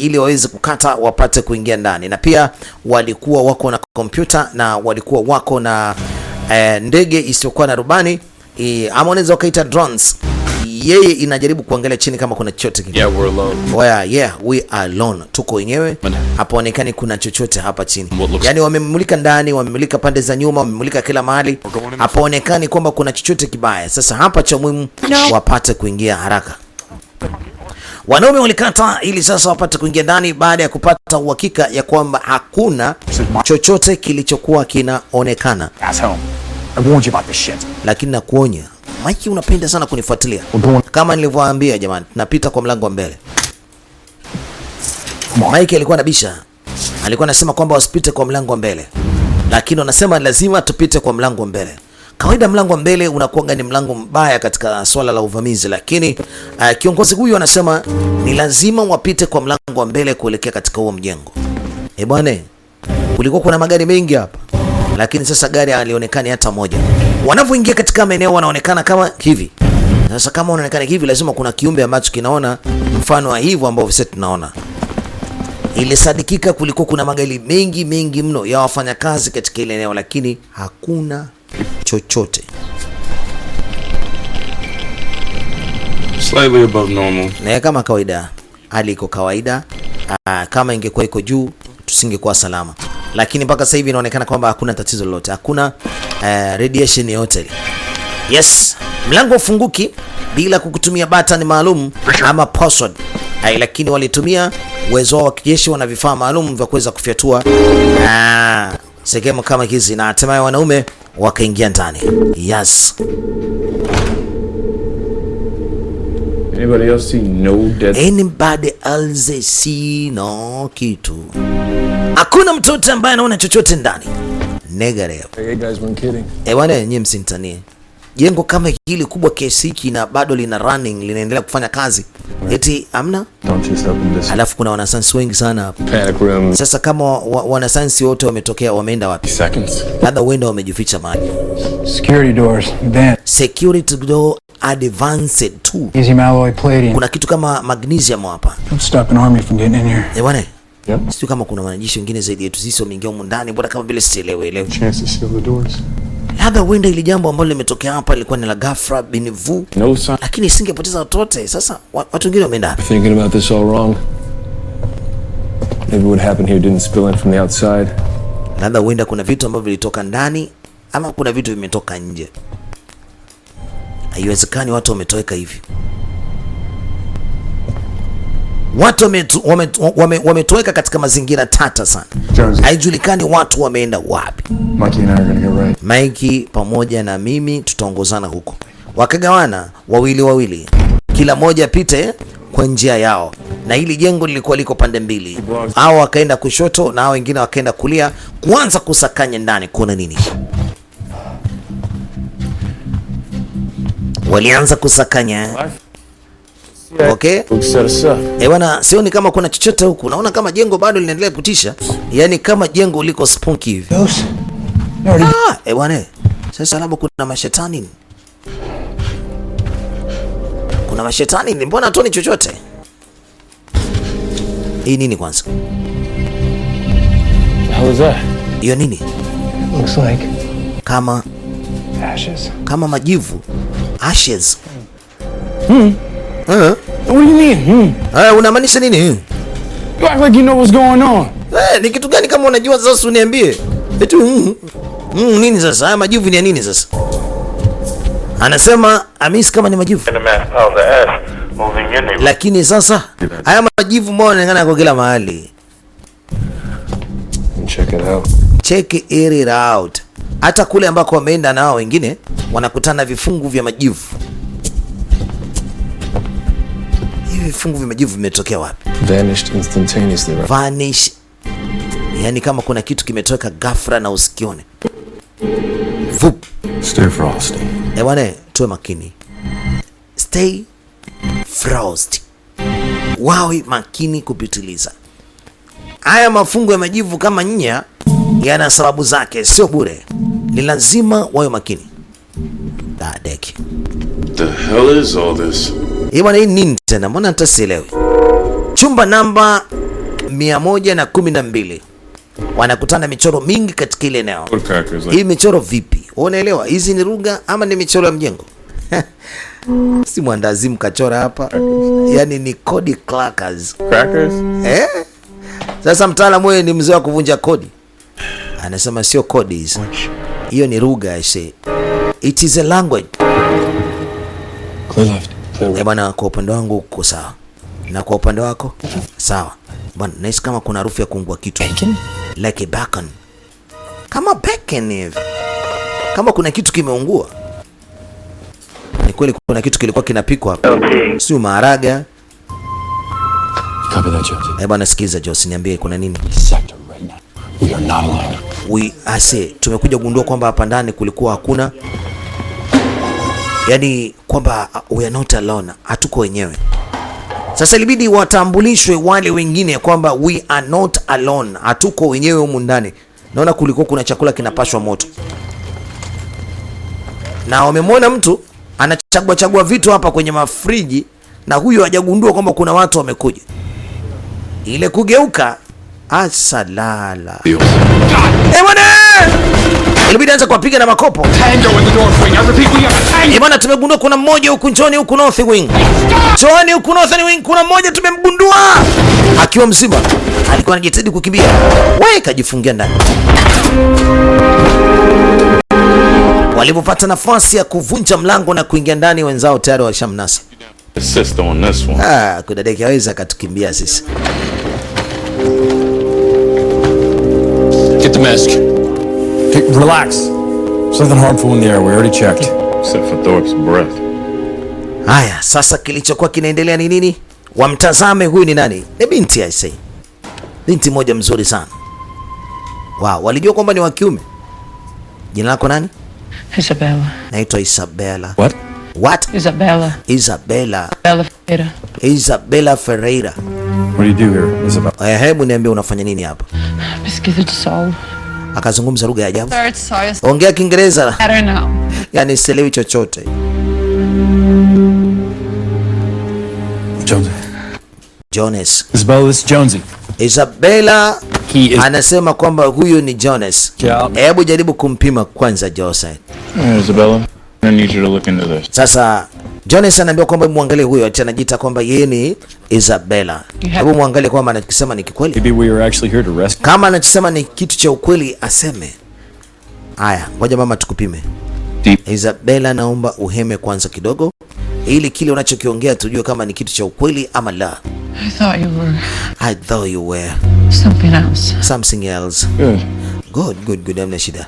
ili waweze kukata wapate kuingia ndani, na pia walikuwa wako na kompyuta na walikuwa wako na ndege isiyokuwa na rubani ama unaweza ukaita drones. Yeye inajaribu kuangalia chini kama kuna chochote kile. Yeah, we're alone. Oh yeah, we are alone. Tuko wenyewe, hapaonekani kuna chochote hapa chini. What looks- Yaani wamemulika ndani, wamemulika pande za nyuma, wamemulika kila mahali, hapaonekani kwamba kuna chochote kibaya. Sasa hapa cha muhimu wapate kuingia haraka. Wanaume walikata ili sasa wapate kuingia ndani baada ya kupata uhakika ya kwamba hakuna chochote kilichokuwa kinaonekana. Ass home. I warned you about this shit. Lakini nakuonya Mike, unapenda sana kunifuatilia. Kama nilivyowaambia jamani, tunapita kwa mlango wa mbele. Mike alikuwa anabisha, alikuwa anasema kwamba wasipite kwa mlango wa mbele, lakini wanasema lazima tupite kwa mlango wa mbele. Kawaida mlango wa mbele unakuwa ni mlango mbaya katika swala la uvamizi, lakini kiongozi huyu anasema ni lazima wapite kwa mlango wa mbele kuelekea katika huo mjengo. Eh bwana, kulikuwa kuna magari mengi hapa, lakini sasa gari halionekani hata moja. Wanavyoingia katika maeneo wanaonekana kama hivi. Sasa kama wanaonekana hivi, lazima kuna kiumbe ambacho kinaona mfano wa hivyo ambao sisi tunaona. Ilisadikika kulikuwa kuna magari mengi mengi mno ya wafanyakazi katika ile eneo, lakini hakuna chochote. Slightly above normal. Na kama kawaida, hali iko kawaida. Kama ingekuwa iko juu tusingekuwa salama, lakini mpaka sasa hivi inaonekana kwamba hakuna tatizo lolote, hakuna radiation yoyote ile. Yes, mlango ufunguki bila kukutumia button maalum ama password. Hai, lakini walitumia uwezo wao wa kijeshi, wana vifaa maalum vya kuweza kufyatua sehemu kama hizi, na hatimaye wanaume wakaingia ndani. Yes. Anybody else see no dead? Anybody else see no kitu. Hakuna mtoto ambaye anaona chochote ndani. Negative. Hey guys, weren't kidding. Eh bwana, nyinyi msinitanie. Jengo kama hili kubwa kiasi hiki na bado lina running, linaendelea kufanya kazi. Eti amna? Don't just open this Alafu kuna wanasayansi wengi sana hapa. panic room. Sasa kama wanasayansi wote wametokea, wameenda wapi? Seconds. Labda huenda wamejificha mahali. Security doors, advanced. Security door advanced 2. Easy alloy plating. Kuna kitu kama magnesium hapa. Don't stop an army from getting in here. Eh bwana. Yep. Sio kama kuna wanajeshi wengine zaidi yetu sisi wameingia humu ndani, mbona kama vile sielewi elewi. Chance to seal the doors. Labda huenda ile jambo ambalo limetokea hapa lilikuwa ni la ghafla bin vu, No sign. lakini isingepoteza watu wote. Sasa watu wengine wameenda wapi? Thinking about this all wrong. Maybe what happened here didn't spill in from the outside. Labda huenda kuna vitu ambavyo vilitoka ndani ama kuna vitu vimetoka nje. Haiwezekani watu wametoweka hivi. Watu wametoweka katika mazingira tata sana. Jonesy. Haijulikani watu wameenda wapi. Mikey and I are gonna go right. Mike pamoja na mimi tutaongozana huko. Wakagawana wawili wawili, kila mmoja apite kwa njia yao, na hili jengo lilikuwa liko pande mbili. Hao wakaenda kushoto na hao wengine wakaenda kulia, kuanza kusakanya ndani kuna nini. Walianza kusakanya. Okay. Set us up. Eh bwana, sioni kama kuna chochote huku. Naona kama jengo bado linaendelea kutisha, yaani kama jengo liko spooky hivi. Those? Already Eh bwana, sasa labda kuna mashetani. Kuna mashetani, mbona hatuoni chochote? Hii nini kwanza? The hell is that? Hiyo nini? looks like Kama ashes. kama majivu. Ashes. What do you mean? Unamaanisha nini? You act like you know what's going on. Ni kitu gani kama unajua sasa uniambie? Eti nini sasa? Haya majivu ni ya nini sasa? Anasema Amis kama ni majivu. Lakini sasa haya majivu mbona yanaonekana yako kila mahali? Check it out. Check it out. Hata kule ambako wameenda nao wengine wanakutana vifungu vya majivu. Hivi vifungu vya majivu vimetokea wapi? Vanished instantaneously, right? Vanish. Yaani kama kuna kitu kimetoka ghafla na usikione. Vup. Stay frosty. Eh bwana, tuwe makini. Stay frosty. Wawe makini kupitiliza. Haya mafungu ya majivu kama nya yana sababu zake, sio bure. Ni lazima wawe makini. Dadeki. The hell is all this? Hii bwana, hii nini tena? Mbona hata sielewi. Chumba namba 112. Wanakutana michoro mingi katika ile eneo. Code crackers like Hii michoro vipi? Unaelewa? Hizi ni lugha ama ni michoro ya mjengo? Si mwandazimu kachora hapa. Yaani ni code crackers. Crackers? Eh? Sasa mtaalamu wewe ni mzee wa kuvunja kodi. Anasema sio kodi hizi. Hiyo ni lugha, I say. It is a language. Clear left. Clear Eh right. bwana, kwa upande wangu uko sawa. Na kwa upande wako? Sawa. Bwana, nahisi kama kuna harufu ya kuungua kitu. Bacon? Like a bacon. Kama bacon hivi. Kama kuna kitu kimeungua. Ni kweli kuna kitu kilikuwa kinapikwa hapa. Sio maharaga. Copy that, Jonesy. Eh bwana, sikiza Jose, niambie kuna nini? Sector right now. We are not alone. We ase tumekuja kugundua kwamba hapa ndani kulikuwa hakuna, yani kwamba we are not alone, hatuko wenyewe. Sasa ilibidi watambulishwe wale wengine kwamba we are not alone, hatuko wenyewe humu ndani. Naona kulikuwa kuna chakula kinapashwa moto, na wamemwona mtu anachagua chagua vitu hapa kwenye mafriji, na huyu hajagundua kwamba kuna watu wamekuja. Ile kugeuka asalala. Deals. Eh bwana! Ilibidi anza kuwapiga na makopo. Tango in the north wing. I repeat, we have a tango. Eh bwana, tumegundua kuna mmoja huku, njoni huku north wing. Njoni huku north wing, kuna mmoja tumemgundua akiwa mzima. Alikuwa anajitahidi kukimbia. Wewe kajifungia ndani. Walipopata nafasi ya kuvunja mlango na kuingia ndani, wenzao tayari washamnasa. Assist on this one. Ah, kuna deki hawezi akatukimbia sisi. Get the mask. Hey, relax. There's nothing harmful in the air. We already checked. Except for Thorpe's breath. Haya, sasa kilichokuwa kinaendelea ni nini? Wamtazame huyu ni nani? Ni binti, I say. Binti moja mzuri sana. Wow, walijua kwamba ni wa kiume. Jina lako nani? Isabella. Naitwa Isabella. What? What? Isabella. Isabella. Bella Ferreira. Isabella Ferreira. What do you do here, Isabella? Eh, hebu niambie unafanya nini hapa? Pesquisa de solo. Akazungumza lugha ya ajabu. Third soil. Ongea Kiingereza. Better now. Yaani sielewi chochote. Jonesy. Jones. Isabella, this is Jonesy. Isabella He is. anasema kwamba huyu ni Jones. Yeah. Hebu jaribu kumpima kwanza Jose. Isabella, I need you to look into this. Sasa Jones anaambiwa kwamba muangalie huyo, ati anajiita kwamba yeye ni Isabella. Hebu muangalie kwamba anachokisema ni kikweli. Maybe we are actually here to rescue. Kama anachosema ni kitu cha ukweli aseme. Haya, ngoja mama tukupime. Deep. Isabella, naomba uheme kwanza kidogo ili kile unachokiongea tujue kama ni kitu cha ukweli ama la. I thought you were I thought you were something else. something else. Good. Good, good, good. Hamna shida.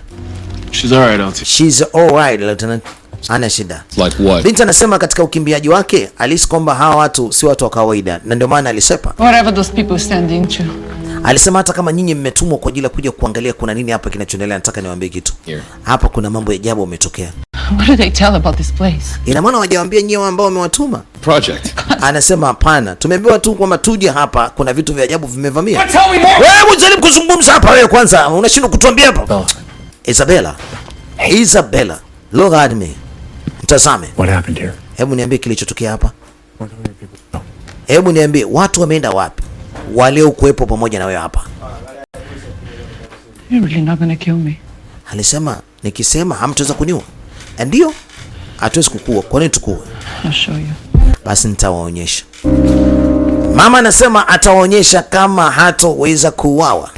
She's all right, LT. She's alright, Lieutenant. Hana shida. Like what? Binti anasema katika ukimbiaji wake alihisi kwamba hawa watu si watu wa kawaida, na ndio maana alisepa. Whatever those people stand into. Alisema hata kama nyinyi mmetumwa kwa ajili ya kuja kuangalia kuna nini hapa kinachoendelea, nataka niwaambie kitu. Here. Hapa kuna mambo ya ajabu yametokea. What do they tell about this place? Ina maana hawajawaambia nyinyi ambao wamewatuma? Project. Anasema hapana, tumeambiwa tu kwamba tuje hapa, kuna vitu vya ajabu vimevamia. Tell me more. Wewe jaribu kuzungumza hapa wewe kwanza, unashindwa kutuambia hapa. Isabella. Isabella, look at me. Mtazame. What happened here? Hebu niambie kilichotokea hapa. Hebu niambie watu wameenda wapi waliokuwepo pamoja na wewe hapa? You're really not gonna kill me. Alisema nikisema hamtaweza kuniua. Ndio, hatuwezi kukua. Kwa nini tukue? I'll show you. Basi nitawaonyesha. Mama anasema atawaonyesha kama hatoweza kuuawa.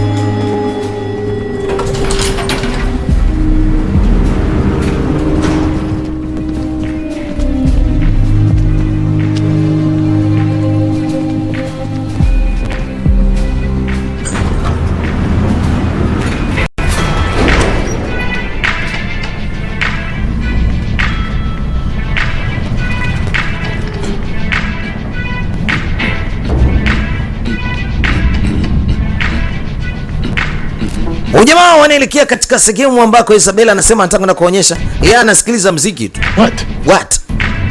Ujamaa wanaelekea katika sehemu ambako Isabella anasema anataka kwenda kuonyesha. Yeye anasikiliza mziki tu. What? What?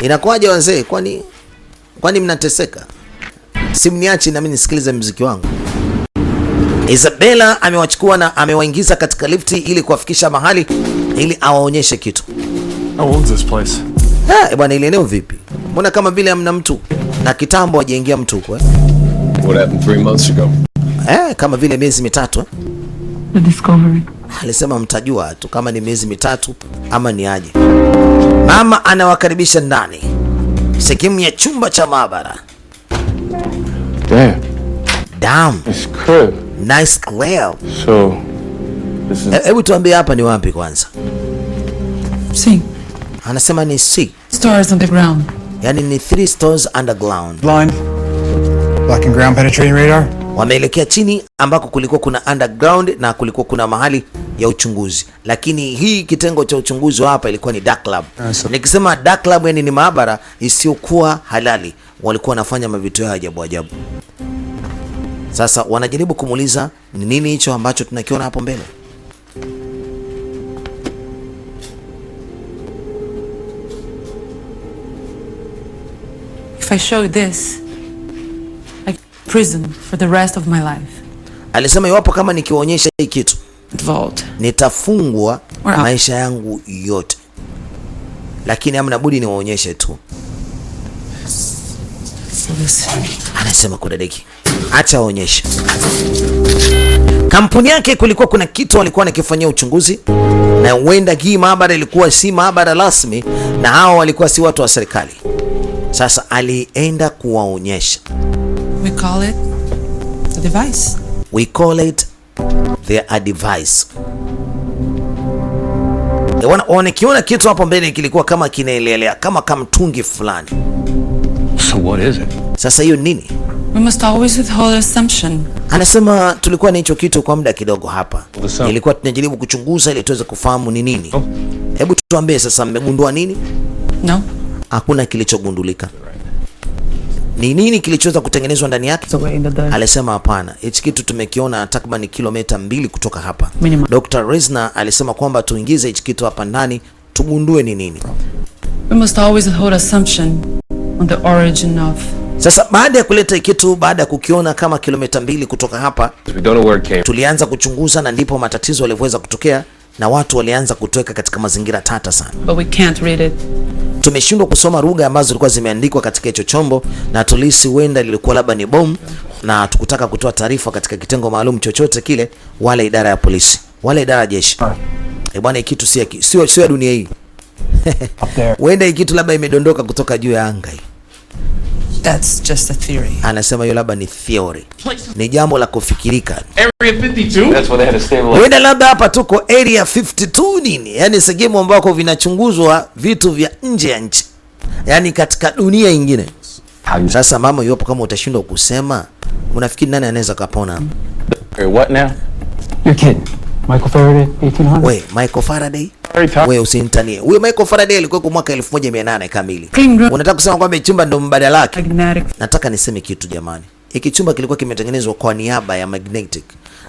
Inakuwaje wazee? Kwani mnateseka? Simniache na mimi nisikilize mziki wangu. Isabella amewachukua na amewaingiza katika lifti ili kuwafikisha mahali ili awaonyeshe kitu. How old's this place? Eh, bwana, ile eneo vipi? Mbona kama vile hamna mtu? Na kitambo hajaingia mtu huko eh? What happened 3 months ago? Kama vile miezi 3 eh? The discovery. Alisema mtajua tu kama ni miezi 3 ama ni aje. Mama anawakaribisha ndani sehemu ya chumba cha maabara. Damn. Damn, It's crib. nice crib. So, this is Hebu tuambie hapa ni wapi kwanza? See, Anasema ni C, stars on the ground. yani ni 3 stores underground. Blind. Lacking ground penetrating radar. Wameelekea chini ambako kulikuwa kuna underground na kulikuwa kuna mahali ya uchunguzi, lakini hii kitengo cha uchunguzi wa hapa ilikuwa ni dark lab. Nikisema dark lab, yani ni maabara isiyokuwa halali, walikuwa wanafanya mavitu yao ajabu ajabu. Sasa wanajaribu kumuuliza ni nini hicho ambacho tunakiona hapo mbele. If I show you this, I prison for the rest of my life. Alisema iwapo kama nikiwaonyesha hii kitu Vault. nitafungwa maisha yangu yote, lakini hamna budi niwaonyeshe tu. So this Anasema kudadeki, acha aonyeshe. Kampuni yake kulikuwa kuna kitu walikuwa wanakifanyia uchunguzi, na huenda hii maabara ilikuwa si maabara rasmi, na hawa walikuwa si watu wa serikali. Sasa alienda kuwaonyesha. We call it a device. We call it the device. Wanakiona kitu hapo mbele kilikuwa kama kinaelelea kama kamtungi fulani. So what is it? Sasa hiyo nini? We must always withhold assumption. Anasema tulikuwa na hicho kitu kwa muda kidogo hapa, ilikuwa tunajaribu kuchunguza ili tuweze kufahamu ni nini. Hebu tuambie sasa, mmegundua nini? No. Hakuna kilichogundulika. Ni nini kilichoweza kutengenezwa ndani yake? Alisema hapana, hichi kitu tumekiona takriban kilomita 2 kutoka hapa. Dr. Reznor alisema kwamba tuingize hichi kitu hapa ndani tugundue ni nini. We must always withhold assumption on the origin of. Sasa baada ya kuleta kitu, baada ya kukiona kama kilomita 2 kutoka hapa, We don't know where it came. tulianza kuchunguza na ndipo matatizo yaliweza kutokea na watu walianza kutoweka katika mazingira tata sana. But we can't read it. Tumeshindwa kusoma lugha ambazo zilikuwa zimeandikwa katika hicho chombo, na tulisi huenda lilikuwa labda ni bomu, na tukutaka kutoa taarifa katika kitengo maalum chochote kile, wala idara ya polisi wala idara ya jeshi. Bwana, kitu sio ya dunia hii. Huenda kitu labda imedondoka kutoka juu ya anga hii. That's just a theory. Anasema hiyo labda ni theory, ni jambo la kufikirika. Area 52? That's why they had to stabilize. Huenda labda hapa tuko Area 52 nini, yani sehemu ambako vinachunguzwa vitu vya nje ya nchi, yani katika dunia nyingine. Sasa mama, yupo kama utashindwa kusema, unafikiri nani anaweza kapona? What now? You're kidding. Michael Faraday, 1800. We, Michael Faraday? We usinitanie. Huyo Michael Faraday alikuwa kwa mwaka 1800 kamili. Unataka kusema kwamba chumba ndo mbadala wake? Nataka niseme kitu jamani. Hiki chumba kilikuwa kimetengenezwa kwa niaba ya magnetic.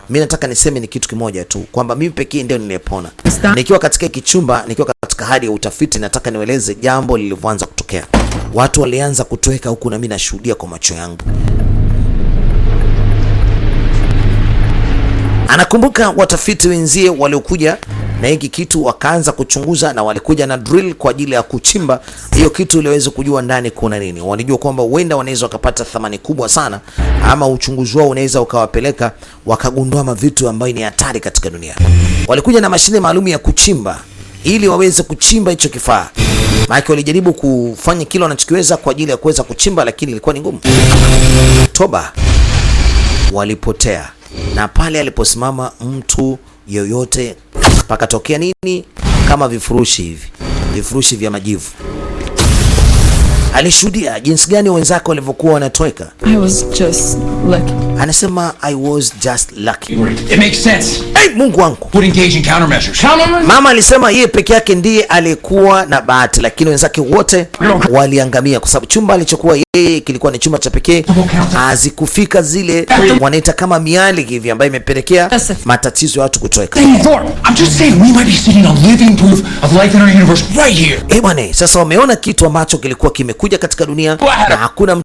Mimi nataka niseme ni kitu kimoja tu, kwamba mimi pekee ndio niliyepona. Nikiwa katika hiki chumba, nikiwa katika hali ya utafiti, nataka nieleze jambo lilivyoanza kutokea. Watu walianza kutoweka huku na mimi nashuhudia kwa macho yangu. Anakumbuka watafiti wenzie waliokuja na hiki kitu wakaanza kuchunguza, na walikuja na drill kwa ajili ya kuchimba hiyo kitu ili waweze kujua ndani kuna nini. Walijua kwamba huenda wanaweza wakapata thamani kubwa sana, ama uchunguzi wao unaweza ukawapeleka wakagundua mavitu ambayo ni hatari katika dunia. Walikuja na mashine maalum ya kuchimba ili waweze kuchimba hicho kifaa. Maana walijaribu kufanya kile wanachokiweza kwa ajili ya kuweza kuchimba, lakini ilikuwa ni ngumu. Toba, walipotea. Na pale aliposimama mtu yoyote pakatokea nini? Kama vifurushi hivi, vifurushi vya majivu. Alishuhudia jinsi gani wenzake walivyokuwa wanatoweka. I was just lucky. Anasema I was just lucky. It makes sense. Hey, Mungu wangu. Would engage in countermeasures. Mama alisema yeye peke yake ndiye alikuwa na bahati, lakini wenzake wote waliangamia kwa sababu chumba alichokuwa yeye kilikuwa ni chumba cha pekee. Hazikufika zile wanaita kama miali hivi ambayo imepelekea matatizo ya watu kutoweka. I'm just saying we might be sitting on living proof of life in our universe right here. Eh bwana, sasa wameona kitu ambacho kilikuwa kimekuja katika dunia na hakuna